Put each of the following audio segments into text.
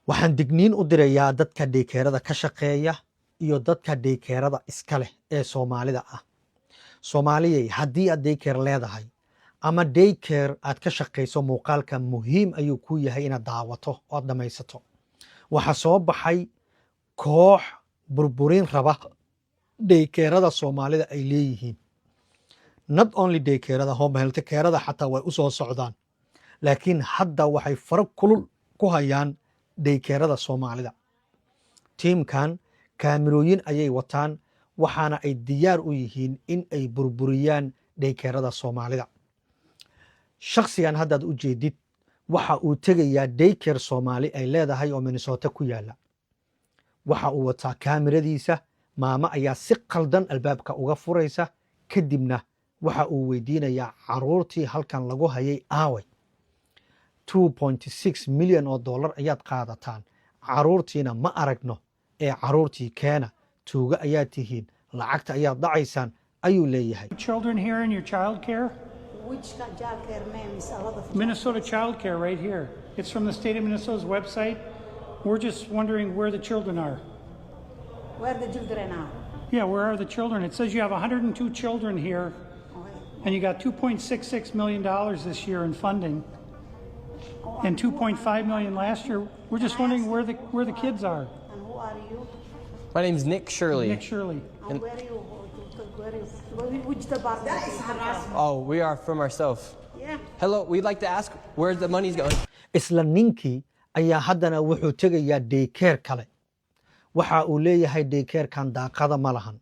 Waxaan digniin u dirayaa dadka daycareada ka shaqeeya iyo dadka daycareada iska leh ee Soomaalida ah. Soomaaliyey, haddii aad daycare leedahay ama daycare aad ka shaqayso, muuqaalka muhiim ayuu ku yahay inaad daawato oo aad dhammaysato. Waxaa soo baxay koox burburin raba daycareada Soomaalida ay leeyihiin. Not only daycareada, home health careada xataa way u soo socdaan, laakiin hadda waxay faro kulul ku hayaan daycareada Soomaalida. Tiimkan kaamirooyin ayay wataan, waxaana ay diyaar u yihiin in ay burburiyaan daycareada Soomaalida. Shakhsigan haddaad u jeedid waxa uu tegayaa daycare Soomaali ay leedahay oo Minnesota ku yaala. Waxa uu wataa kaamiradiisa. Maamo ayaa si qaldan albaabka uga furaysa. Kadibna waxa uu weydiinayaa, "Caruurtii halkan lagu hayay aaway? 2.6 milyan oo dollar ayaad qaadataan, caruurtiina ma aragno ee caruurtii keena. Tuugo ayaad tihiin, lacagta ayaad dhacaysaan," ayuu leeyahay. Children here in your child care? Which child care, ma'am? Is a lot of Minnesota Child Care right here. It's from the state of Minnesota's website. We're just wondering where the children are. Where the children are? Yeah, where are the children? It says you have 102 children here and you got $2.66 million this year in funding Oh, and who 2.5 million last year. We're just Can I wondering ask where the kids are. And who are you? My name's Nick Shirley. Nick Shirley. And where you? Where you? Which department? That is harassment. Oh, we are from ourselves. Yeah. Hello, we'd like to ask where the money's going. Isla ninkii ayaa haddana wuxuu tegayaa daycare kale. Waxa uu leeyahay, "Daycarekan daaqada ma lahan,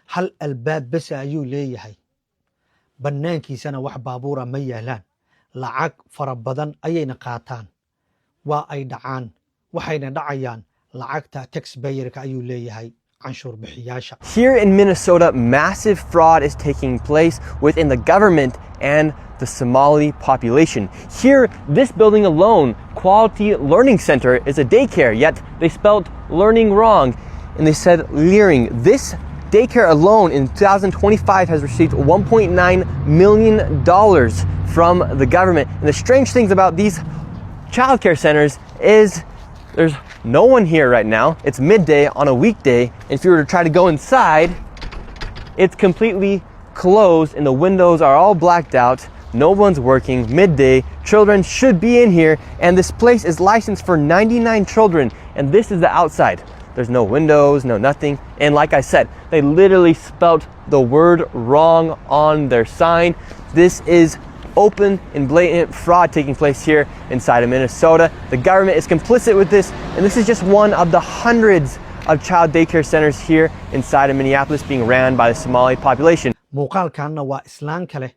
hal albaab bese ayuu leeyahay, bannaankiisana wax baabuura ma yaalaan. Lacag fara badan ayayna qaataan, waa ay dhacaan, waxayna dhacayaan lacagta taxpayerka," ayuu leeyahay, canshuur bixiyaasha. Here in Minnesota, massive fraud is taking place within the government and the Somali population. Here, this building alone, Quality Learning Center, is a daycare, yet they spelled learning wrong and they said leering. This daycare alone in 2025 has received $1.9 million from the government. And the strange things about these childcare centers is there's no one here right now. It's midday on a weekday. And if you were to try to go inside, it's completely closed and the windows are all blacked out. No one's working. Midday. Children should be in here. And this place is licensed for 99 children. And this is the outside. There's no windows, no nothing. And like I said, they literally spelt the word wrong on their sign. This is open and blatant fraud taking place here inside of Minnesota. The government is complicit with this, and this is just one of the hundreds of child daycare centers here inside of Minneapolis being ran by the Somali population. Muuqaalkanna waa islaan kale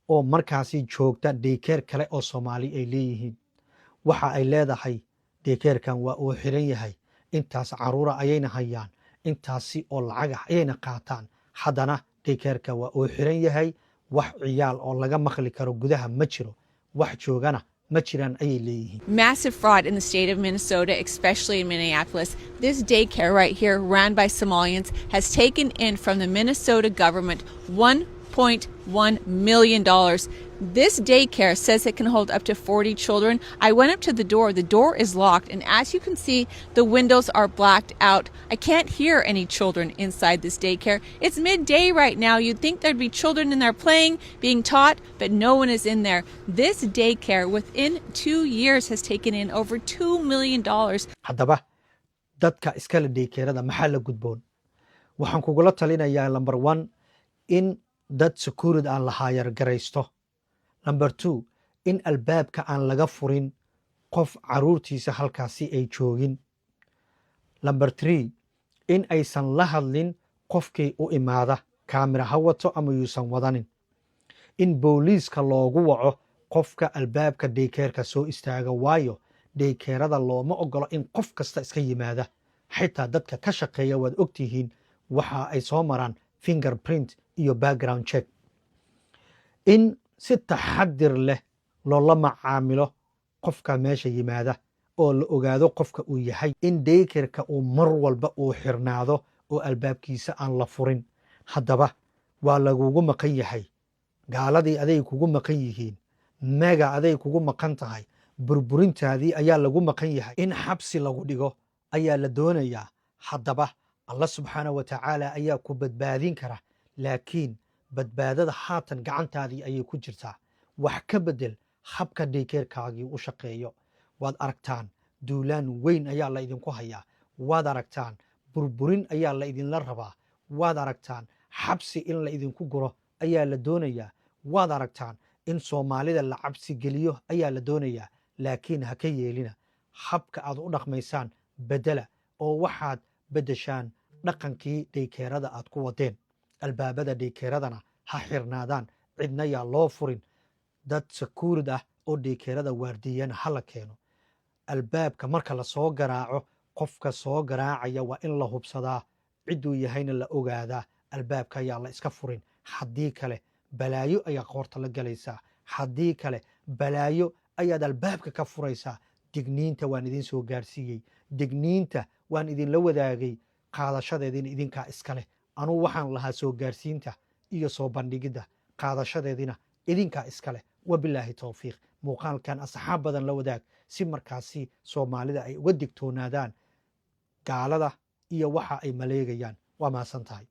oo markaasi joogta daycare kale oo Soomaali ay leeyihiin. Waxa ay leedahay, "Daycarekan waa uu xiran yahay, intaas caruura ayayna hayaan, intaasi oo lacag ah ayayna qaataan, haddana daycareka waa uu xiran yahay, wax ciyaal oo laga maqli karo gudaha ma jiro, wax joogana ma jiraan," ayay leeyihiin. Massive fraud in the state of Minnesota, especially in Minneapolis. This daycare right here, ran by Somalians, has taken in from the Minnesota government $1.1 million. This daycare says it can hold up to 40 children. I went up to the door. The door is locked, and as you can see, the windows are blacked out. I can't hear any children inside this daycare. It's midday right now. You'd think there'd be children in there playing, being taught, but no one is in there. This daycare, within 2 years, has taken in over $2 million. Haddaba dadka iskale daycareada maxaa la gudboon? Waxaan kugula talinayaa, number one, in dad security aan la hire garaysto. Number two, in albaabka aan laga furin qof caruurtiisa halkaasi ay joogin. Number three, in aysan la hadlin qofkii u imaada, kaamira ha wato ama yuusan wadanin. In booliiska loogu waco qofka albaabka daycareka soo istaaga, waayo daycareada looma ogolo in qof kasta iska yimaada. Xitaa dadka ka shaqeeya, waad ogtihiin, waxa ay soo maraan fingerprint iyo background check. In si taxadir leh loola macaamilo qofka meesha yimaada oo la ogaado qofka uu yahay. In daycareka uu mar walba uu xirnaado oo albaabkiisa aan la furin. Haddaba waa lagugu maqan yahay. Gaaladii aday kugu maqan yihiin, mega aday kugu maqan tahay. Burburintaadii ayaa lagu maqan yahay, in xabsi lagu dhigo ayaa la doonayaa. Haddaba Allah subxaana wa tacaala ayaa ku badbaadin kara, laakiin badbaadada haatan gacantaadii ayay ku jirtaa. Wax ka bedel habka daycare-kaagii u shaqeeyo. Waad aragtaan, duulaan weyn ayaa la idinku hayaa. Waad aragtaan, burburin ayaa la idinla rabaa. Waad aragtaan, xabsi in la idinku guro ayaa la doonayaa. Waad aragtaan, in Soomaalida la cabsi geliyo ayaa la doonayaa, laakiin ha ka yeelina. Habka aad u dhaqmaysaan bedela oo waxaad beddeshaan dhaqankii daycare-ada aad ku wadeen. Albaabada daycare-adana ha xirnaadaan, cidna yaa loo furin. Dad security ah oo daycare-ada waardiyana ha la keeno. Albaabka marka lasoo garaaco, qofka soo garaacaya waa in la hubsadaa, cidduu yahayna la ogaadaa. Albaabka ayaa la iska furin, haddii kale balaayo ayaa qoorta la galaysaa, haddii kale balaayo ayaad albaabka ka furaysaa. Digniinta waan idin soo gaarsiiyey, digniinta waan idinla wadaagay, qaadashadeedina idinkaa iska leh. Anuu waxaan lahaa soo gaarsiinta iyo soo bandhigidda, qaadashadeedina idinkaa iska leh. Wabilaahi towfiiq. Muuqaalkan asxaab badan la wadaag si markaasi Soomaalida ay uga digtoonaadaan gaalada iyo waxa ay maleegayaan. Waa mahadsan tahay.